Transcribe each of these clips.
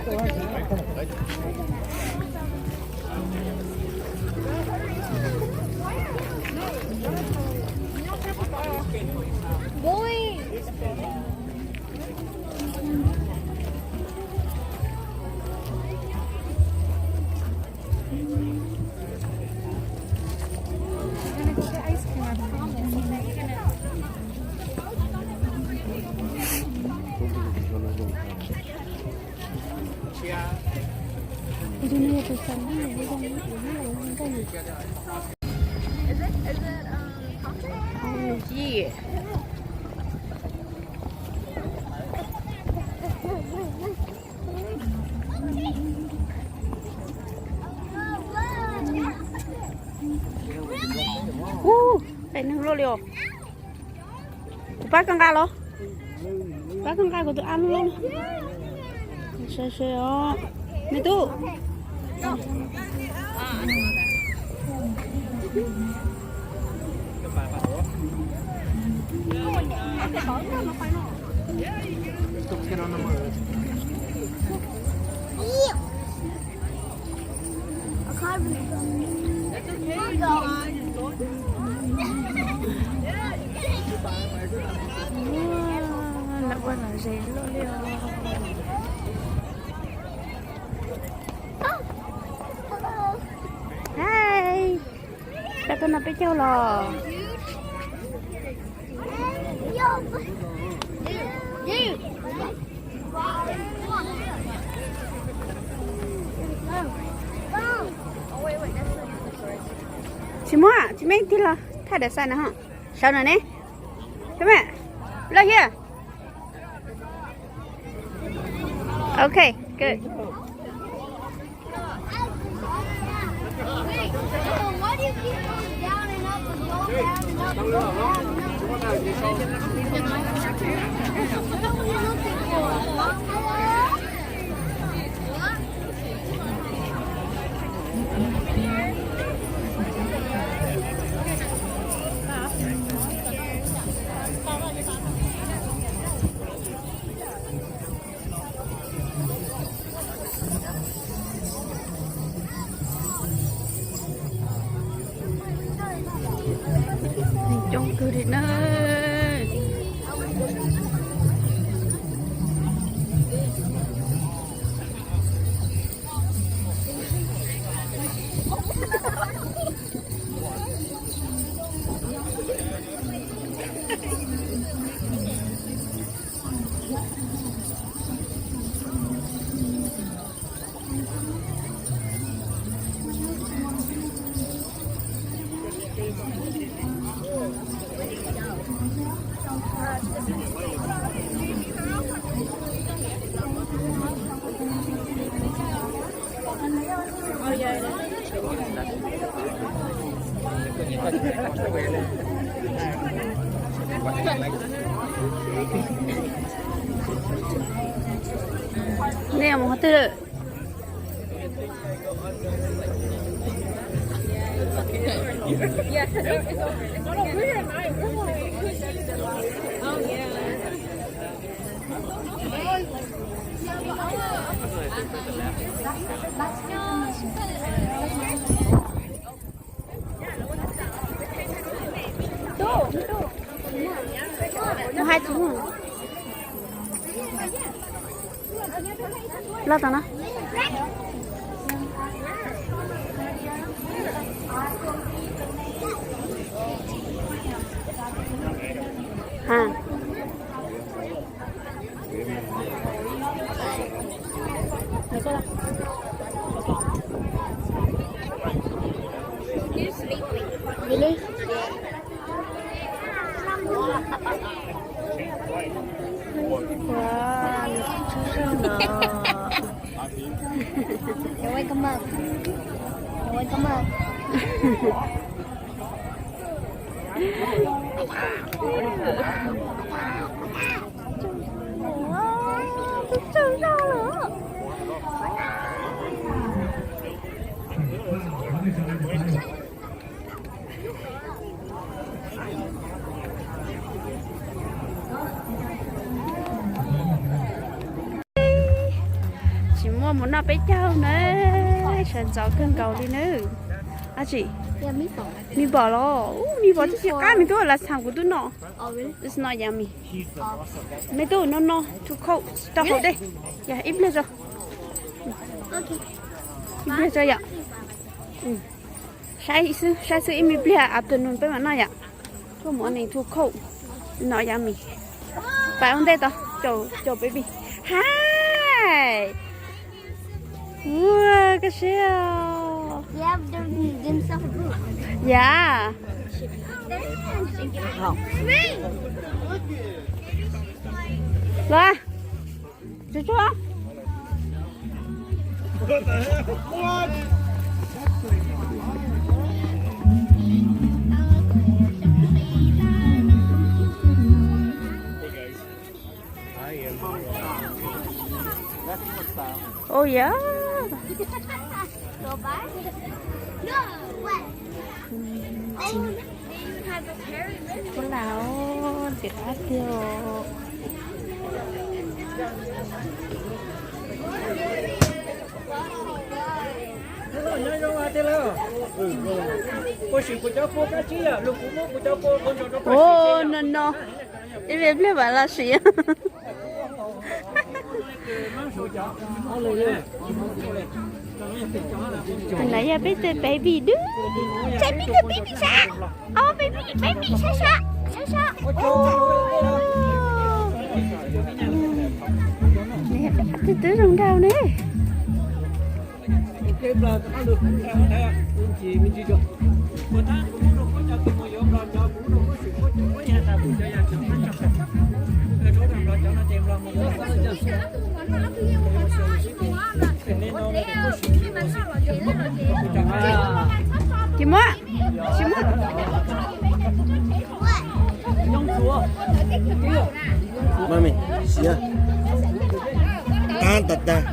Ub, tais neeg loj li os. Kuv pab koj nqa los. Pab koj nqa kuv tus ab loj loj. Sai sai os. Me tub. Lawv ua lom zem luaj li os. Hais, koj tuaj nrog peb caug los. Tsis muaj, tsis muaj ib tug los thaj dam xais na ho. Sawv no ne. Come here. Right here. Okay, good. Coob kawg li na. Nej mus qhov twg? Mus hais tsis mus. Los tau na. Ha. Wow, nws tsis tshua zoo no. You're welcome up. You're welcome up. Tsis muaj Mus noj peb caug na, sawv ntxov kawg nkaus li na. Ab tsi, meatball los, meatball tib si qab me tub, last time kuv twb noj. It's not yummy. Me tub, no no, too cold, tau haus dej. Yog ib pliag tso, ib pliag tso yom. Saib xwb, saib xwb ib me pliag afternoon peb mam noj yom. Kuj mus ua neeg too cold, not yummy. Pais ua ntej tau, caum baby. Hi. Ua koj siab. Yeah. Los. Tsuag tsuag. Oh yeah. Ua lau, ntxim qab tiag. Ua no no, ib pliag mam los siv. Tus no yog peb tus baby dub, saib peb tus baby saib, o baby, baby saib saib saib saib. Tus twb zoo nraug ne. Tsis muaj, tsis muaj. Mami, siav. Qab tas tas.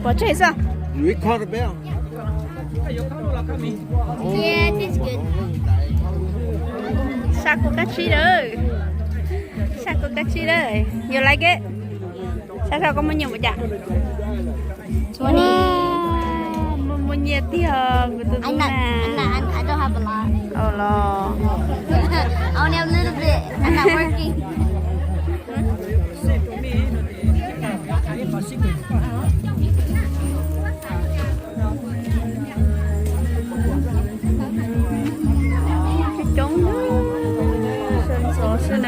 Pov tseg xwb. Sab kuv kab tsib lawm. Sab kuv kab tsib lawm. You like it? Sab sab koj muaj nyiaj mus cas? Muaj, muaj nyiaj tiag kuv tus tub na. Los. Coob, sawv ntxov xwb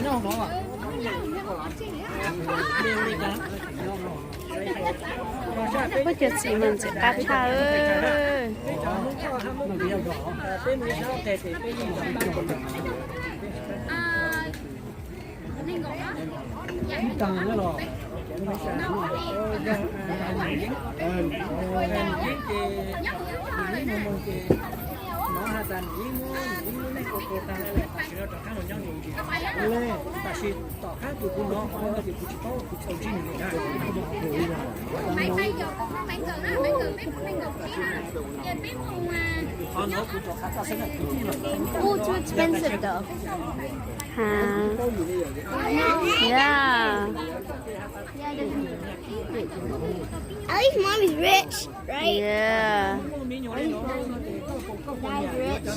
nawb. Peb cov txiv mas ntxim qab tshaj. Ooh, too expensive though. Huh? Yeah. At least mommy's rich, right? Yeah. Dad's rich.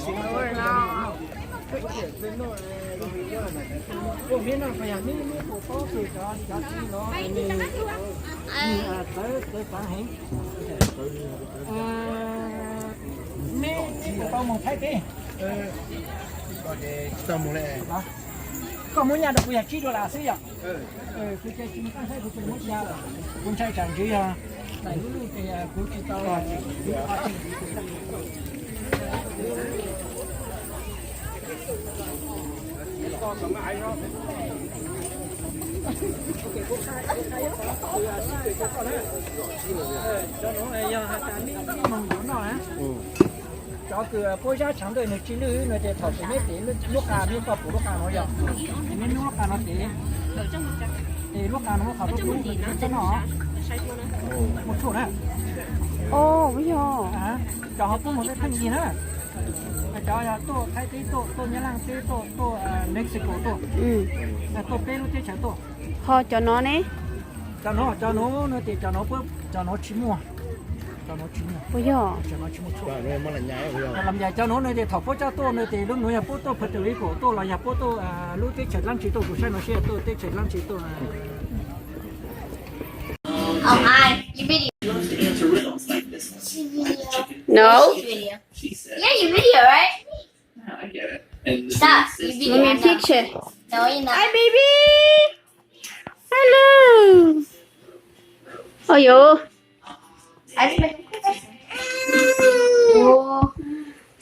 Neb tsis tau mus Thaib teb? Koj muab nyaj rau kuv yog tsib dollar xwb yom? Kuv cia tsis muaj saib, kuv tsis muab cia, kuv ntshai tsam ntshe yog tais lub lub ces kuv tsis tau. Cov no yog has tas meb moog yuav noj Qhov kws puab zab tshav ntawd nwg tsi lwj no ces thaum kws neb tev lub qa, neb koj pum lub qa no yog, neb nub lub qa no tev, es lub qa no muab qhov rau pub no, muaj tshuaj na. Yog, cov ho pub mus tej pheej yig na, cov yog tuaj Thaib teb tuaj, tuaj Nyab Laj teb tuaj, tuaj Mexico tuaj, tuaj peb lub teb chaws tuaj. Ho cov no ne? Cov no, cov no no ces cov no, cov no tsis muaj, cov no tsis muaj, yog, cov no tsis muaj tshuaj. Los yog cov no no ces thaum puab coj tuaj no ces lub nuav yog puab tuaj Puerto Rico tuaj los yog puab tuaj lub teb chaws dlaab tsi tuaj, kuv saib no seb yog tuaj teb chaws dlaab tsi tuaj. No. Mommy picture. Hi baby. Hello. Oj yus.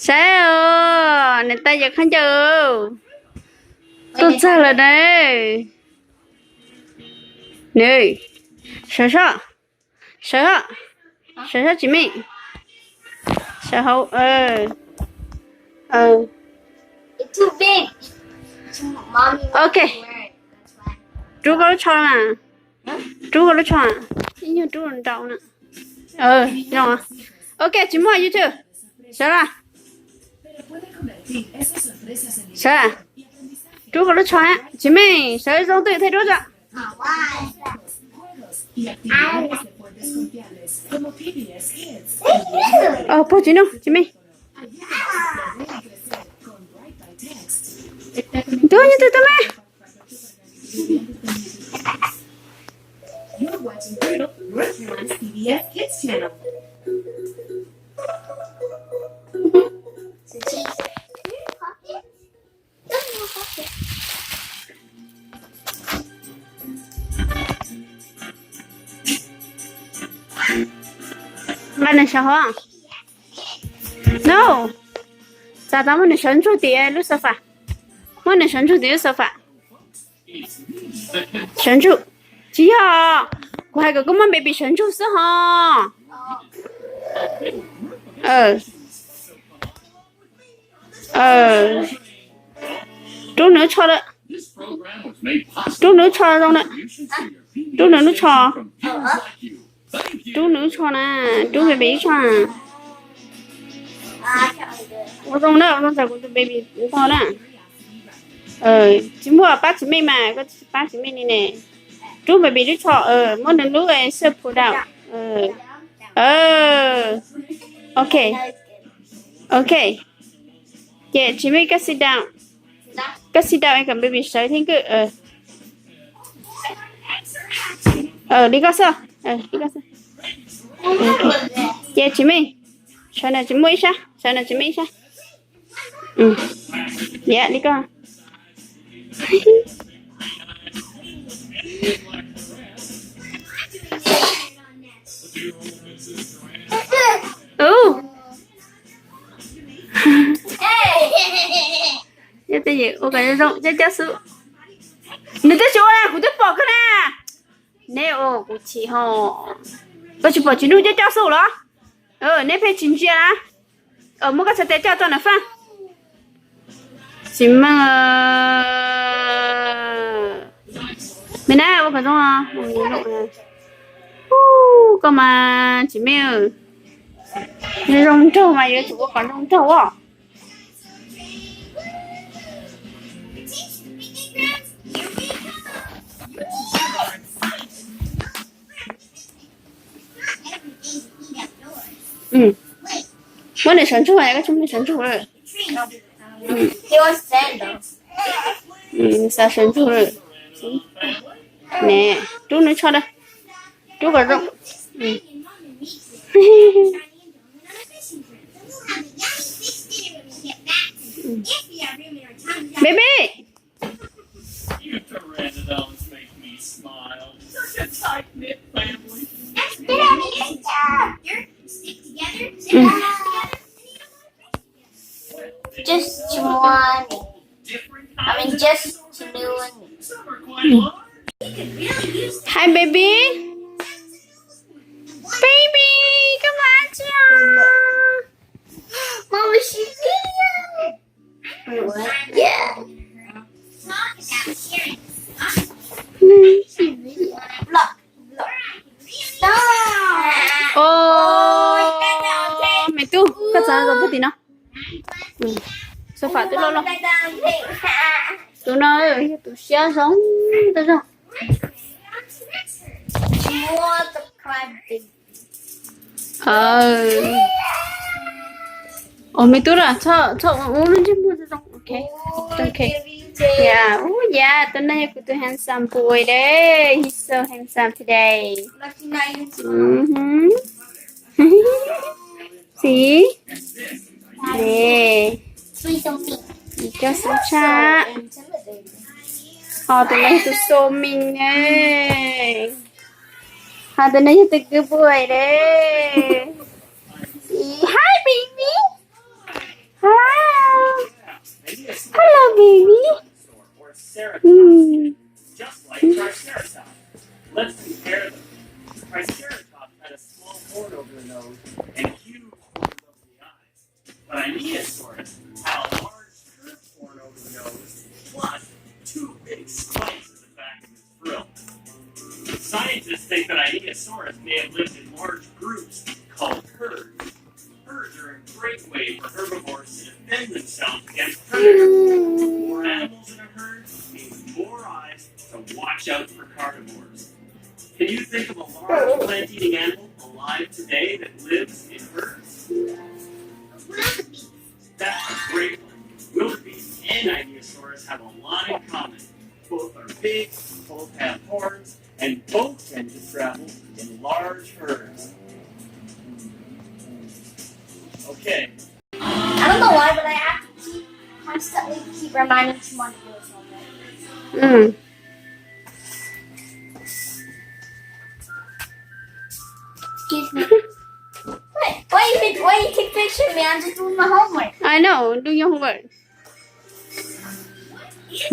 Saib os, niam tais yawm khaub ncaws tuaj txog lawm na. Nws, sawv soj, sawv soj, sawv soj Tsis Meej, sawv hauv. Ok, rub koj lub tsho na, rub koj lub tsho, ib nyuag rub nrau na. Zoo, ok, tsis muaj YouTube, sawv lawm. Sawv, rub koj lub tsho, Tsis Meej, sawv zoo twj thiab rub tso. Puag tsis nug Tsis Meej. Ntuj, nyob twg tau me. Nqa nws sawv hauv. No, txav tau muab nws sawv ntsug tim lub sofa. Muab nws sawv ntsug tim lub sofa. Sawv ntsug. Tsis yog, kuv hais kom koj muab baby sawv ntsug xwb ho. Rub nws lub tsho lawm. Rub nws lub tsho zoo na. Rub nws lub tsho. Rub nws lub tsho na. Rub baby lub tsho. Ua zoo na, ua zoo rau kuv tus baby tau na. Tsis muaj pab Tsis Meej mas, koj tsis pab Tsis Meej li ne. Rub baby lub tsho, muab nws lub xwb phu dau. Ok. Ok. Ces Tsis Meej koj sit down. Koj sit down es kom baby sawv thiab nkwj. Li koj xwb. Ces Tsis Meej, sawv na Tsis Meej ib sab, sawv na Tsis Meej ib sab. Yam li koj. Yog tej yam ua kom zoo zoo coj coj xwb. Nws twb tsis ua na, kuv twb pom koj na. Neb ua kuv chim ho. Koj tsis pom Tsis Nuj coj coj xwb los? Neb pheej tsis ntsia na. Muab koj txhais tes coj tso na Faj. Tsis meej. Me na ua kom zoo. Koj mas Tsis Meej, zoo nraug mas yuav tsum ua kom zoo nraug os. Muab nws sawv ntsug, koj tsis muab nws sawv ntsug lawm. Xav sawv ntsug lawm. Ne, rub nws tsho da. Rub kom zoo. Baby. Just to one. I mean, just to new one. Hi baby. Baby, koj mus dab tsi os? Mommy, Koj txav rau puag tim no. Xab fam twb loj loj. Tus no yog tus siab zoo, tus zoo. Ua me tub, txhob ua lub ntsej muag zoo zoo. Ok, ok. Yeah, ub, yeah, tus no yog kuv tus handsome boy de. He's so handsome today. See? Coj xub tshaj. Ho tus no yog tus so mean ne. Ho tus no yog tus good boy de. Hi baby. Hello. Hello baby. But Iosaurus had a large curved horn over the nose, plus two big spikes at the back of his frill. Scientists think that Iosaurus may have lived in large groups called herds. Herds are a great way for herbivores to defend themselves against predators. The more animals in a herd means more eyes to watch out for carnivores. Can you think of a large plant-eating animal alive today that lives in herds? That's a great one. Wildebeest and Iosaurus have a lot in common. Both are big, both have horns, and both tend to travel in large herds. Okay. I don't know why, but I have to keep constantly keep reminding Timon to do his homework. Mm. Excuse me. What? Why you, why you take picture of me? I'm just doing my homework. I know, do your homework. It's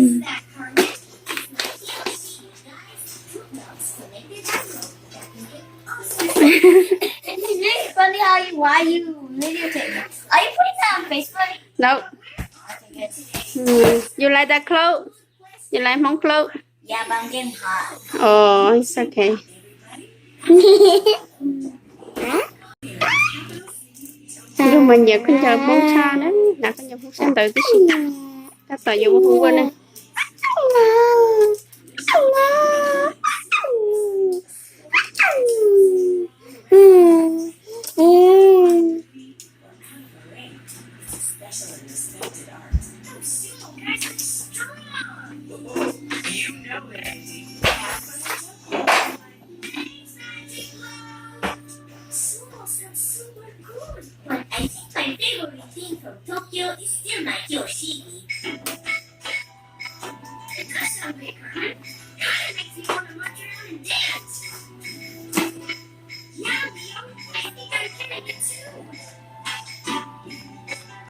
really funny how you, why you videotape. Are you putting that on Facebook? Nope. Okay, good. Mm, you like that clothes? You like Hmong clothes? Yeah, but I'm getting hot. Oh, it's okay. Yus mas nyiam koj cov Hmoob tshaj na, hnav koj cov Hmoob sab ntawd tib si. Tab tom yuav ua homework ne.